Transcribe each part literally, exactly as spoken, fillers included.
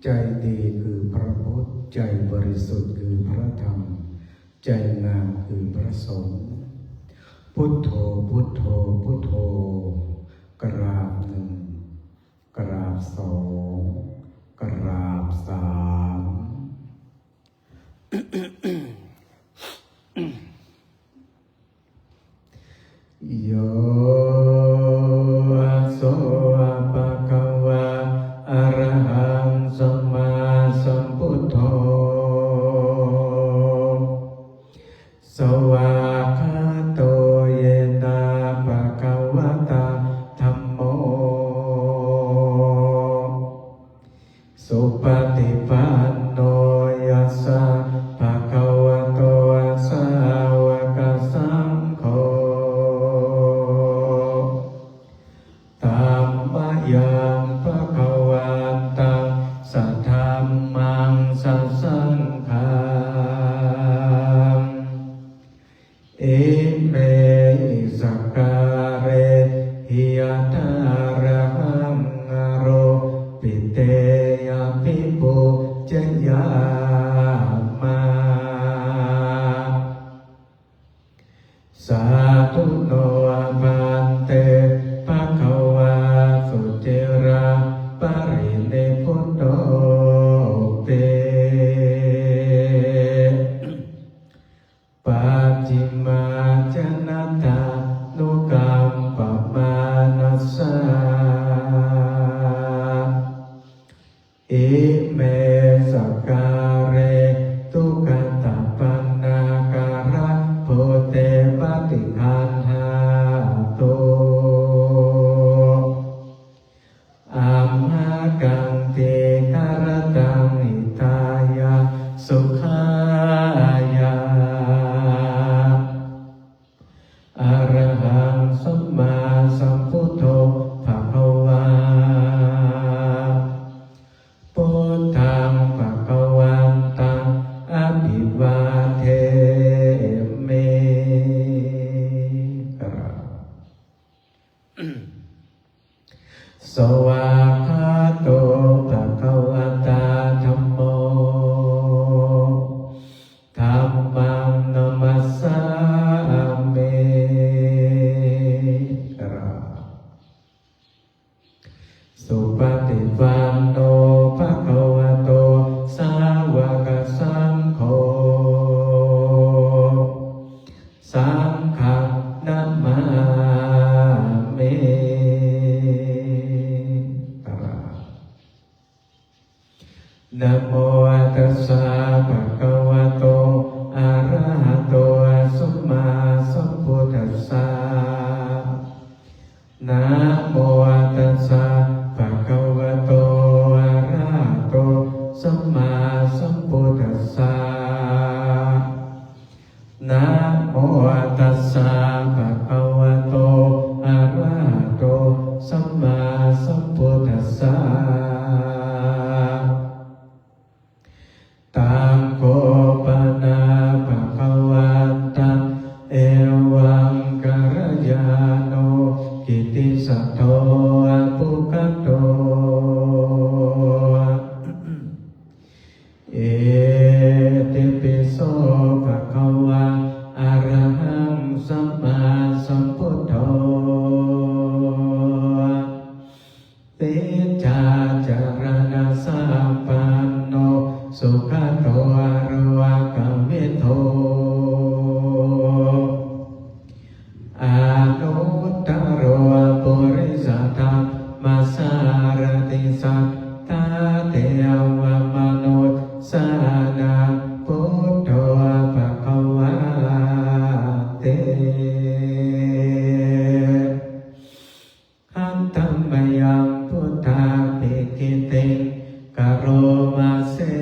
ใจดีคือพระพุทธ ใจบริสุทธิ์คือพระธรรม ใจงามคือพระสงฆ์ พุทโธ พุทโธ พุทโธ กราบหนึ่ง กราบสอง กราบสาม Yo so bhagavā arahaṃ sammāsambuddho, svākkhāto yena bhagavatā dhammo, supaṭipanno yassa bhagavato sāvakasaṅgho, tammayaṃ bhagavantaṃ sadhammaṃ sasaṅghaṃ, imehi sakkārehi yathārahaṃ āropitehi abhipūjayāma. Sādhu no bhante, bhagavā suciraparinibbutopi, pacchimājanatānukampamānassa, ime sakkāre duggatapaṇṇākārabhūte paṭiggaṇhātu, amhākaṃ dīgharattaṃ hitāya sukhāya. Arahaṃ sammāsambuddho bhagavā, buddhaṃ bhagavantaṃ abhivādemi. Svākkhāto bhagavatā dhammo, dhammaṃ namassāmi. Supaṭipanno bhagavato sāvakasaṅgho, saṅghaṃ namāmi. Namo tassa bhagavato arahato sammāsambuddhassa. Namo tassa bhagavato arahato sammāsambuddhassa. Namo tassa bhagavato arahato sammāsambuddhassa. Taṃ kho pana bhagavantaṃ evaṃ kalyāṇo kittisaddo abbhuggato. Itipi so bhagavā arahaṃ sammāsambuddho, vijjācaraṇasampanno sugato lokavidū, anuttaro purisadammasārathi satthā devamanussānaṃ buddho bhagavāti. Handa mayaṃ buddhapākīrtiṃ karoma se.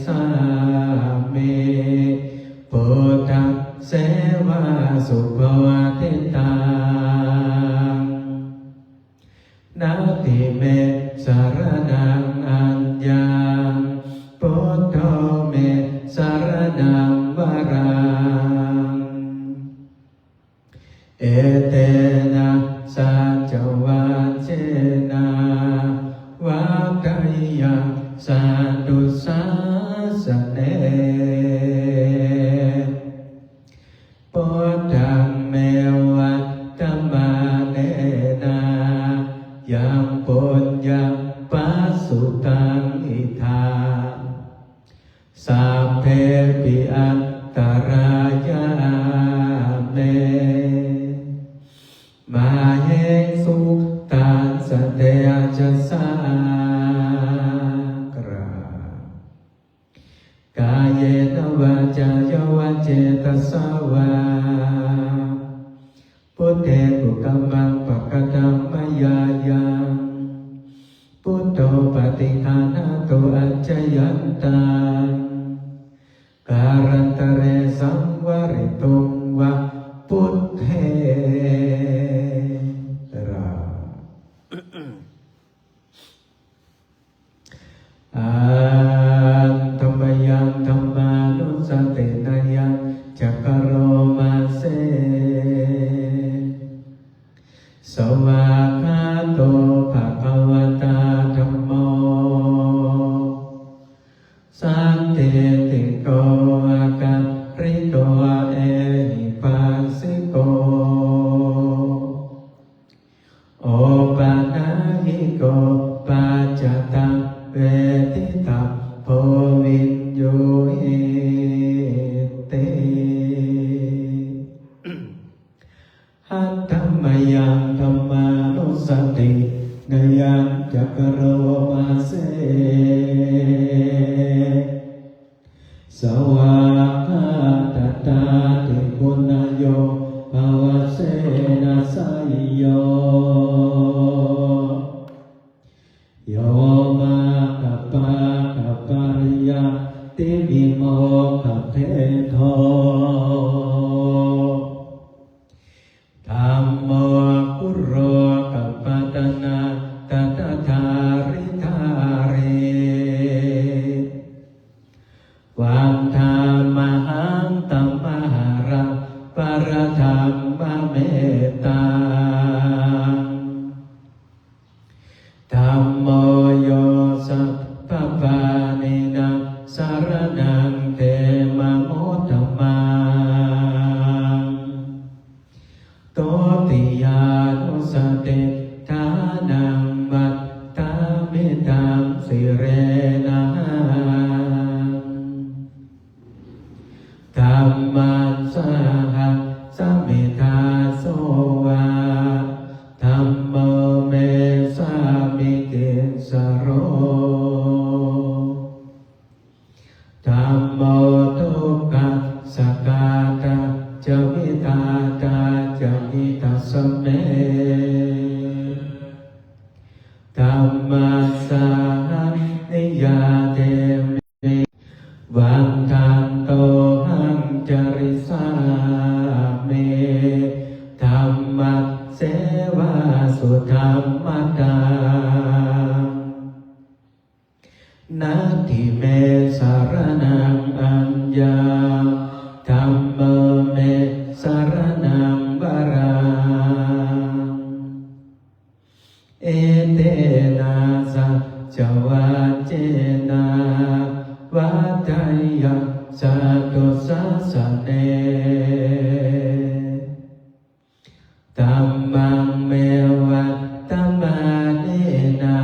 sāmi, buddhasseva subodhitaṃ. Natthi me saraṇaṃ aññaṃ, buddho me saraṇaṃ varaṃ. Etena saccavajjena vaḍḍheyyaṃ satthu sāsane. Buddhaṃ me vandamānena yaṃ puññaṃ pasutaṃ idha, sabbepi antarāyā me māhesuṃ tassa tejasā. กราบ Kāyena vācāya va cetasā vā, buddhe kukammaṃ pakataṃ mayā yaṃ, buddho paṭiggaṇhatu accayantaṃ, kālantare saṃvarituṃ va buddhe. กราบ Handa mayaṃ dhammānussatinayañcakaroma se. Svākkhāto bhagavatā dhammo, sandiṭṭhiko akāliko ehipassiko, opanayiko paccattaṃ veditabbo viññūhīti. Handa mayaṃ dhammānussatinayañcakaroma se. Svākkhātatādiguṇayogavasena seyyo, yo maggapākapariyattivimokkhabhedo, dhammo kulokapatanā tadadhāridhārī. Vandāmahaṃ tamaharaṃ paradhammametaṃ. Dhammo yo sabbapāṇīnaṃ saraṇaṃ khemam uttamaṃ. Dutiyānussatiṭṭhānaṃ vandāmi taṃ sirenahaṃ. Dhammasāhasmi dāso va, dhammo me sāmikissaro. Dhammo dukkhassa ghātā ca vidhātā ca hitassa me. Dhammassāhaṃ niyyādemi, vandantohaṃ carissāmi, dhammasseva sudhammataṃ. Natthi me saraṇaṃ aññaṃ, dhammo me saraṇaṃ varaṃ. Etena saccavajjena vaḍḍheyyaṃ satthu sāsane. Dhammaṃ me vandamānena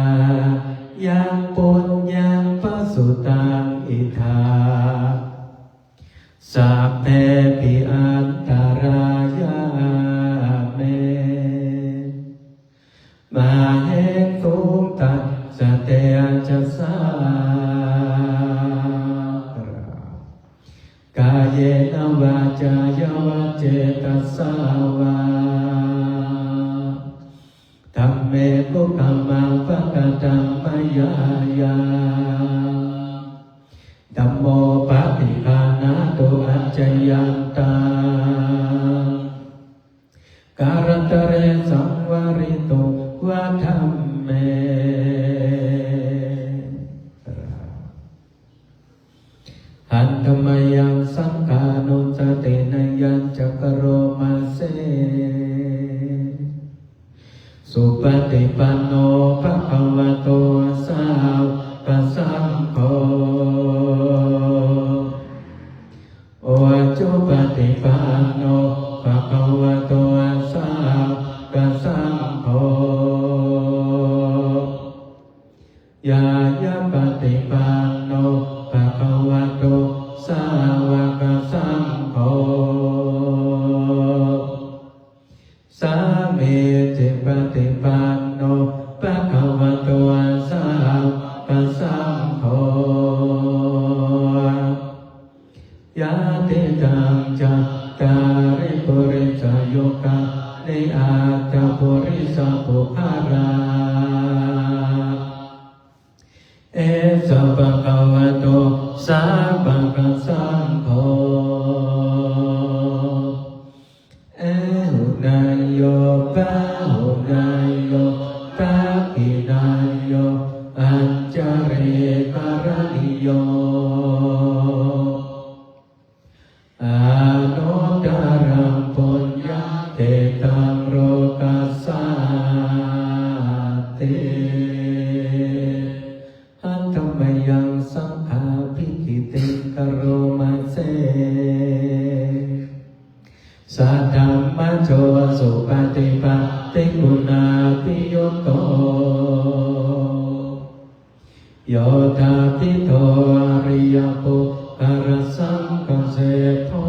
yaṃ puññaṃ pasutaṃ idha, sabbepi antarāyā me māhesuṃ tassa tejasā. Kāyena vācāya va cetasā vā, dhamme kukammaṃ pakataṃ mayā yaṃ, Dhammo paṭiggaṇhatu accayantaṃ, kālantare saṃvarituṃ va dhamme. Handa mayaṃ saṅghānussatinayañca karoma se. Supaṭipanno bhagavato sāvakasaṅgho, ujupaṭipanno bhagavato sāvakasaṅgho, ñāyapaṭipanno bhagavato sāvakasaṅgho, sāmīcipaṭipanno bhagavato sāvakasaṅgho, yadidaṃ cattāri purisayugāni aṭṭha purisapuggalā, esa bhagavato sāvakasaṅgho, āhuneyyo pāhuneyyo dakkhiṇeyyo añjalikaraṇīyo, anuttaraṃ puññakkhettaṃ lokassāti. Handa mayaṃ saṅghābhigītiṃ karoma se. Saddhammajo supaṭipattiguṇābhiyutto, yoṭṭhābbidho ariyapuggalasaṅghaseṭṭho,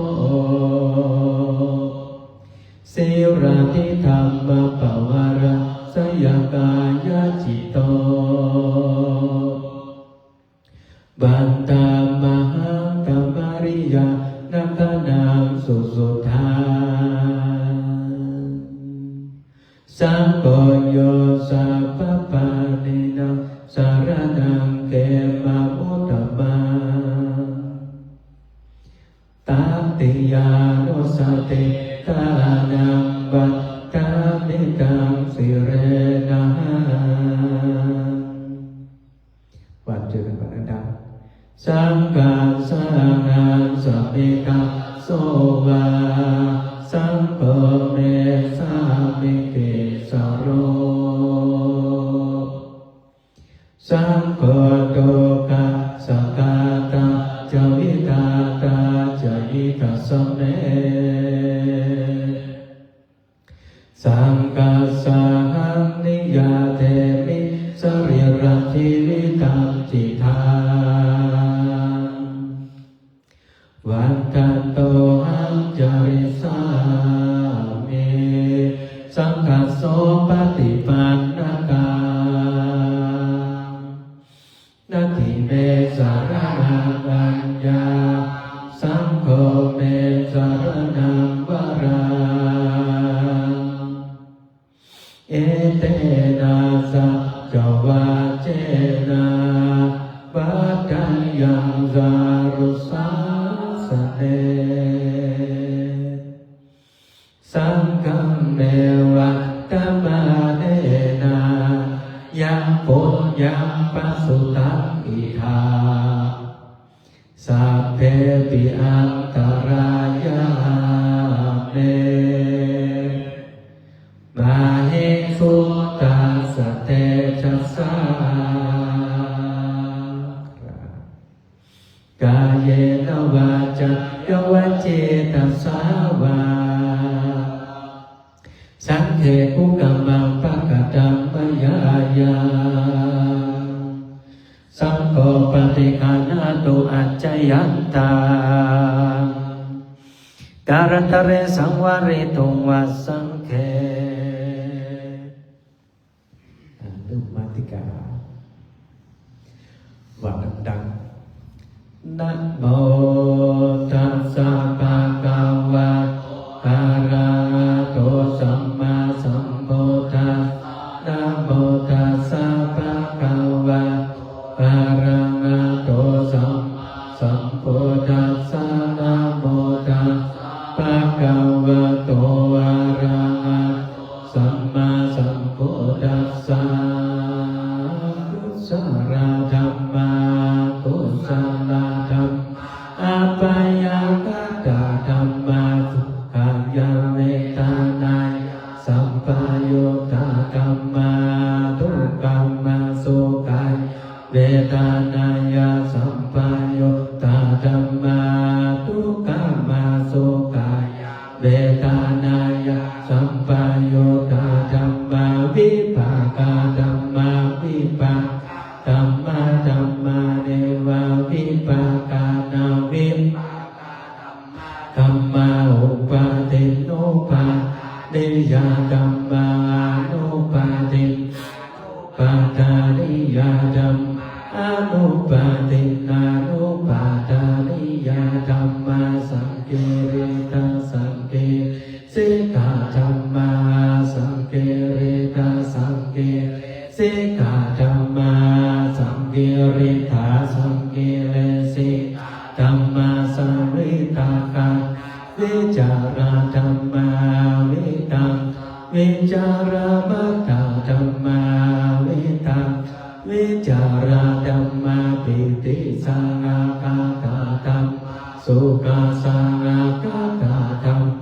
sīlādidhammapavarāsayakāyacitto, vandāmahaṃ tamariyāna gaṇaṃ susuddhaṃ. Saṅgho yo sabbapāṇīnaṃ saraṇaṃ khemamuttamaṃ, tatiyānussatiṭṭhānaṃ vandāmi taṃ sirenahaṃ. วันเดียวกันก่อนนะ Saṅghaṃ sahaṃ samiddhaṃ so va, saṅgho me sāmikissaro. Saṅgho dukkhassa ghātā ca vidhātā ca hitassa me. Saṅghassāhaṃ niyyādemi sarīrañjīvitañcidaṃ. Vandantohaṃ carissāmi saṅghassopaṭipannataṃ. Natthi me saraṇaṃ aññaṃ, saṅgho me saraṇaṃ varaṃ. Etena saccavajjena vaḍḍheyyaṃ satthu sāsane. Saṅghaṃ me vandamānena yaṃ puññaṃ pasutaṃ idha, sabbepi antarāyā me māhesuṃ tassa tejasā. Kāyena vācāya va cetasā vā, saṅghe kukammaṃ pakataṃ mayā yaṃ, saṅgho paṭiggaṇhatu accayantaṃ, kālantare saṃvarituṃ va saṅghe. อ่า เริ่มมาติกา ว่าดังๆ Namo tassa bhagavato arahato sammāsambuddhassa. Namo tassa bhagavato arahato sammāsambuddhassa. sambuddhassa. Namo tassa bhagavato arahato sammāsambuddhassa. Kusalā dhammā, kusalā dhammā, abyākatā dhammā, sukhāya vedanāya sampayuttā dhammā, dukkhāya sukhāya vedanāya sampayuttā dhammā, dukkhāya sukhāya vedanāya sampayuttā dhammā, vipākā dhammā, vipākā dhammā, dhammā nevavipākā navipākā dhammā, upādinnupādāniyā dhammā, anupādin upādāniyā dhammā, anupādinnānupādāniyā dhammā, saṅkiliṭṭhasaṅkiliṭṭhikā dhammā, asaṅkiliṭṭhasaṅkiliṭṭhikā dhammā, saṅkiliṭṭhāsaṅkiliṭṭhikā dhammā, savitakkā vicārā dhammā, vitakkā vicāramattā dhammā, vitakkā vicārā dhammā, pītisahagatā dhammā, sukhasahagatā dhammā,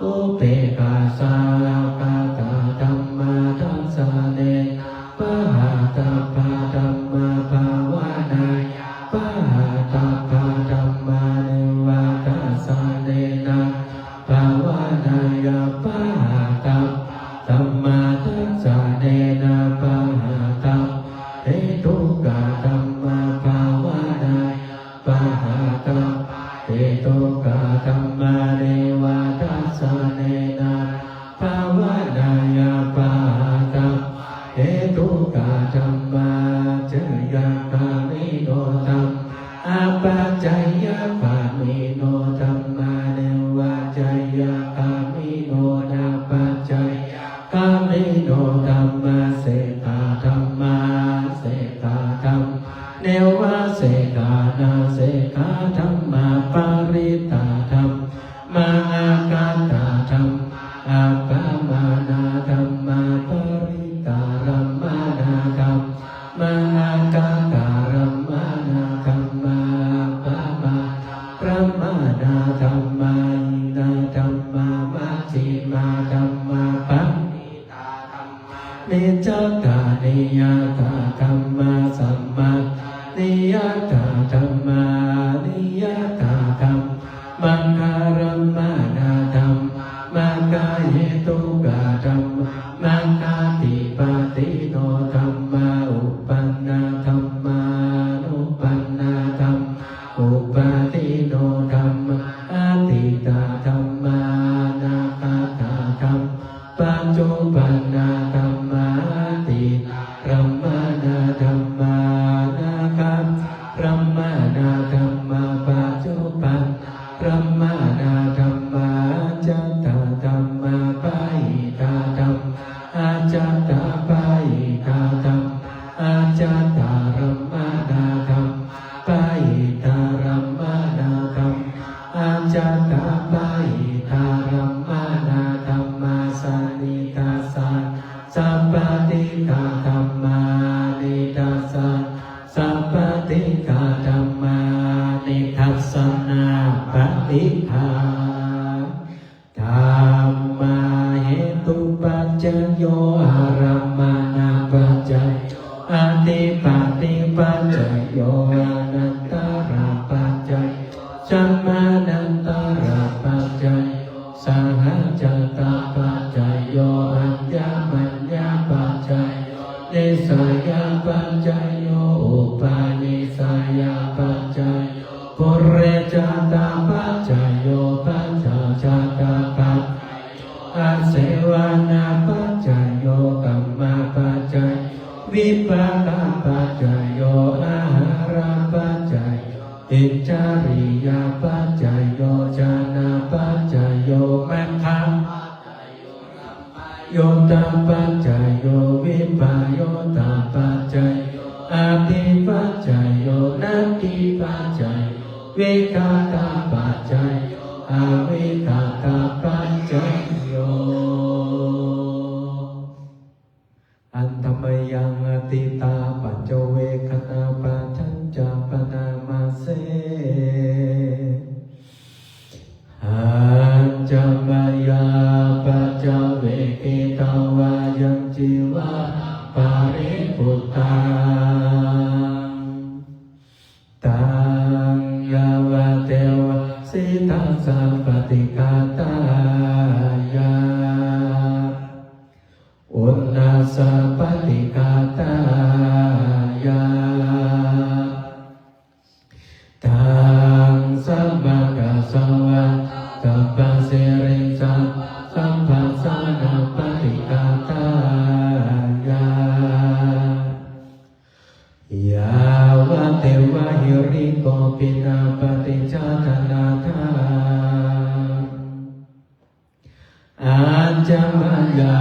upekkhāsahagatā dhammā, dassanena pahātabbā dhammā, bhāvanāya pahātabbā dhammā, neva dassanena bhāvanāya pahātabbā dhammā, dassanena pahātabbā hetukā dhammā, bhāvanāya pahātabbā hetukā dhammā, neva dassanena bhāvanāya pahātabbā hetukā dhammā, accayagāmino dhammā, apacayagāmino dhammā, nevāccayagāmino nāpacayagāmino dhammā, sekkhā dhammā, asekkhā dhammā, nevāsekkhānasekkhā dhammā, parittā dhammā, āgatā dhammā, appamāṇā dhammā, parittārammaṇā dhammā, āgatarammana dhammā, appamādarammaṇā dhammā, hīnā dhammā, majjhimā dhammā, paṇītā dhammā, micchattaniyatā dhammā, sammattaniyatā dhammā, aniyatā dhammā, maggārammaṇā dhammā, maggahetukā dhammā, maggādhipatino dhammā, uppannā dhammā, anuppannā dhammā, uppādino dhammā, atītā dhammā, anāgatā dhammā, paccuppannā dhammā, atītarammana dhammā, anāgatarammana dhammā, paccuppannarammana dhammā, ajjhattā dhammā, bahiddhā dhammā, ajjhattabahiddhā dhammā, ajjhattārammaṇā dhammā, bahiddhārammaṇā dhammā, ajjhattabahiddhārammaṇā dhammā, sanidassāna sappaṭighā dhammā, nidassanāsappaṭighā dhammā, nidassanāppaṭighā dhammā. Hetupaccayo, ārammaṇapaccayo, adhipatipaccayo, anantarapaccayo, samanantarapaccayo, sahajātapaccayo, aññamaññapaccayo, nissayapaccayo, upanissayapaccayo, purejātapaccayo, pacchājātapaccayo, āsevanāpaccayo, kammapaccayo, vipākapaccayo, āhārapaccayo, indriyapaccayo, jhānapaccayo, maggapaccayo, yoppapaccayo, vippayuttapaccayo, atthipaccayo, natthipaccayo, vigatapaccayo avigatapaccayo. Handa mayaṃ atītā paccavekkhaṇapāṭhañca bhaṇāma se. Handa mayā paccavekkhitvā yaṃ cīvaraṃ paribhuttaṃ, taṃ yāvadeva sītassa paṭighātāya, uṇhassa paṭighātāya, taṃ samaggāsavatthassappasiriṃ sabbasambhasanapaṭighātāya, yāvadeva hirikopinapaṭicchādanatthaṃ, handa mayā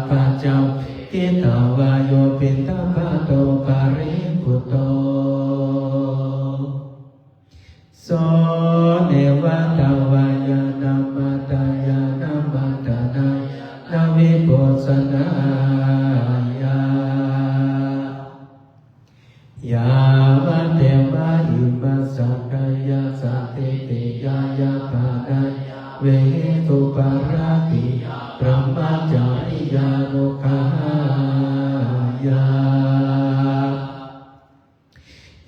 paccavekkhitvā yo piṇḍapāto paribhutto, so neva davāya na madāya na maṇḍanāya na vibhūsanāya, yāvadeva imassa kāyassa ṭhitiyā yāpanāya vihiṃsuparatiyā brahmacariyānuggahāya.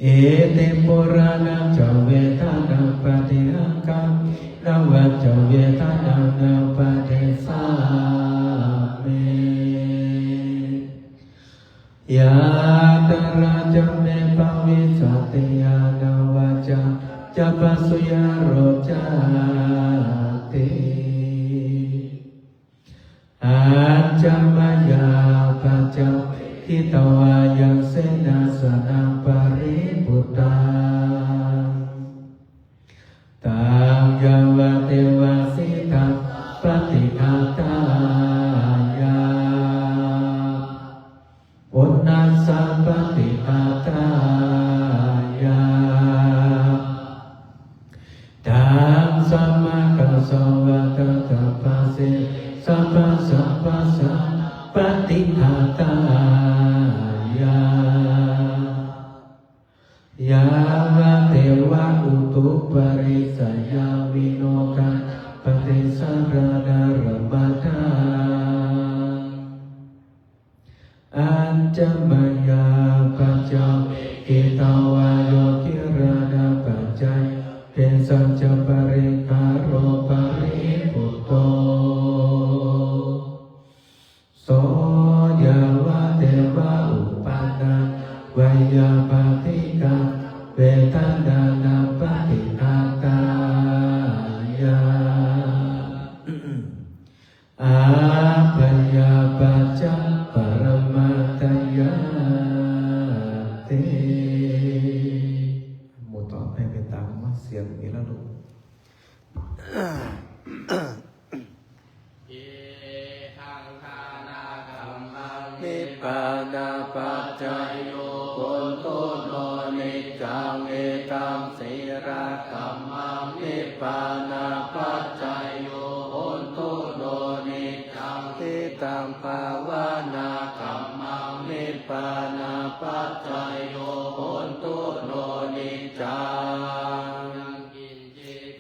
Iti purāṇañca vedanaṃ paṭihaṅkhāmi navañca vedanaṃ uppādessāmi. Yātrā ca me bhavissati anavajjatā ca phussā ca rojāti. Handa mayā paccavekkhitvā yaṃ senāsanaṃ paribhuttaṃ, taṃ yāvadeva sītassa paṭighātāya, uṇhassa paṭighātāya, taṃ samaggāsavatthassappasiriṃ sabbasambhasanapaṭighātāya, yāvadeva utuparissayavinodanaṃ paṭisallānārāmatthaṃ, handa mayā paccavekkhitvā yo gilānapaccayabhesajjaparikkhāro paribhutto, so yāvadeva uppannānaṃ veyyābādhikānaṃ vedanānaṃ paṭighātāya, abyāpajjhaparamatāyati. หมู่ต่อไปไปตามเสียงนี้แล้วลูก Idaṃ dānakammaṃ nibbānapaccayo hotu no niccaṃ. Idaṃ sīlakammaṃ nibbānapaccayo hotu no niccaṃ. Idaṃ bhāvanākammaṃ nibbānapaccayo hotu no niccaṃ.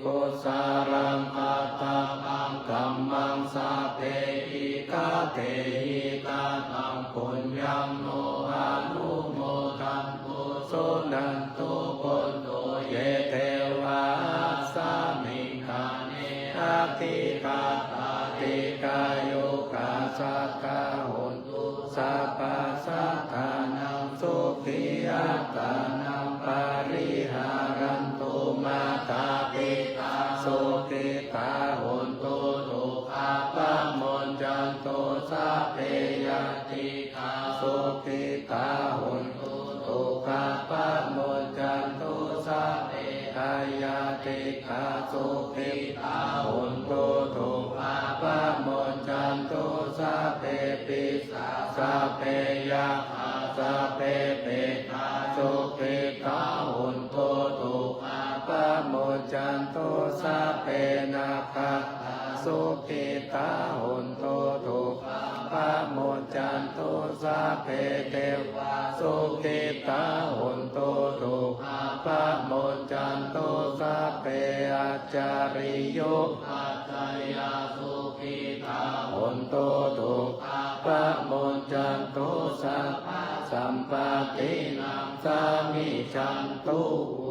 Kusalaṃ kattabbaṃ kammaṃ sabbehi katehi kataṃ puññaṃ no anumodantu suṇantu bhonto ye devā asmiṃ ṭhāne adhigatā dīghāyukā sadā hontu sabbasattānaṃ sukhī attānaṃ pariharantu mātā pitā sukhitā hontu dukkhā pamuñcantu sabbe ñātikā sukhitā hontu dukkhā pamuñcantu sabbe aññātikā sukhitā hontu dukkhā pamuñcantu sabbe pisā sabbe yakkhā sabbe petā sukhitā hontu dukkhā pamu pamuccantu, sabbe nakkhattā sukhitā hontu, dukkhā pamuccantu, sabbe devā sukhitā hontu, dukkhā pamuccantu, sabbe ācariyupajjhāyā sukhitā hontu, dukkhā pamuccantu, sabbasampattīnaṃ samijjhantu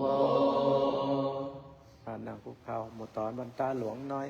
vo. อ่า นั่งคุกเข่า หมู่ตอนวันตาหลวงน้อย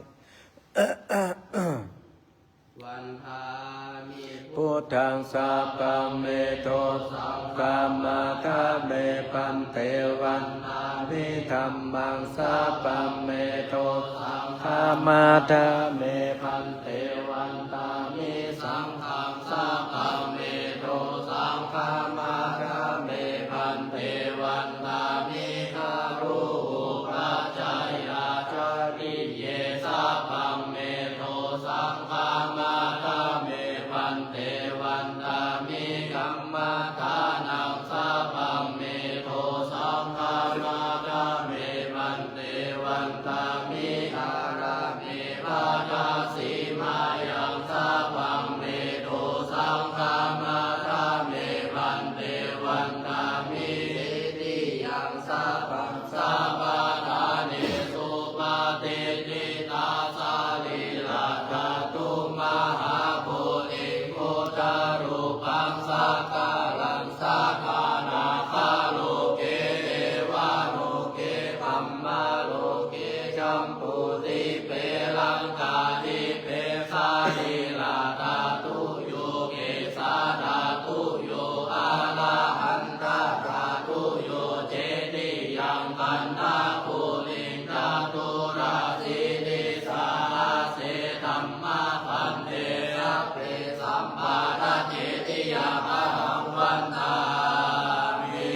Vandāmi buddhaṃ, sabbaṃ me dosaṃ khamatha me bhante. Vandāmi dhammaṃ, sabbaṃ me dosaṃ khamatha me bhante. Vandāmi saṅghaṃ, sabbaṃ me dosaṃ khamatha me bhante. Vandāmi gurūpajjhāyācariye, sabbaṃ me dosaṃ khamatha me bhante. Vandāmi kammaṭṭhānaṃ, sabbaṃ me dosaṃ khamatha me bhante. Vandāmi ārāme baddhasīmāyaṃ, sabbaṃ me dosaṃ khamatha me bhante. Vandāmi cetiyaṃ, sabbaṃ sabbaṭṭhānesu patiṭṭhitā sarīradhātu mahābodhiṃ buddharūpaṃ sakalaṃ sadā nāgaloke devaloke brahmaloke jambudīpe laṅkādīpe sarīradhātuyo kesadhātuyo arahantācātuyo cetiyaṃ gandhagoniṃ caturāsītisahassadhammakkhandhe sabbe samparacetiyaṃ ahaṃ vandāmi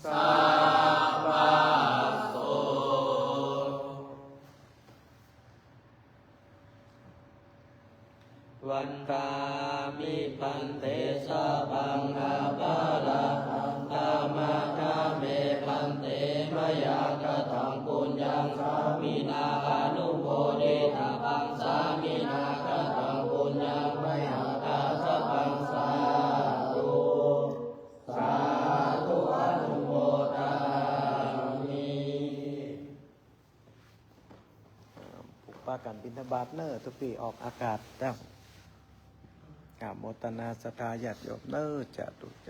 sabbaso. Vandāmi bhante sabbaṃ aparādhaṃ khamatha me bhante. Mayā kataṃ puññaṃ sāminā anumoditabbaṃ, sāminā kataṃ puññaṃ mayhaṃ dātabbaṃ, sādhu sādhu anumodāmi. อ่า พากันบิณฑบาตเนอะ ทุกที่ออกอากาศแล้ว อนุโมทนาศรัทธาญาติโยมเนอะ สาธุ ส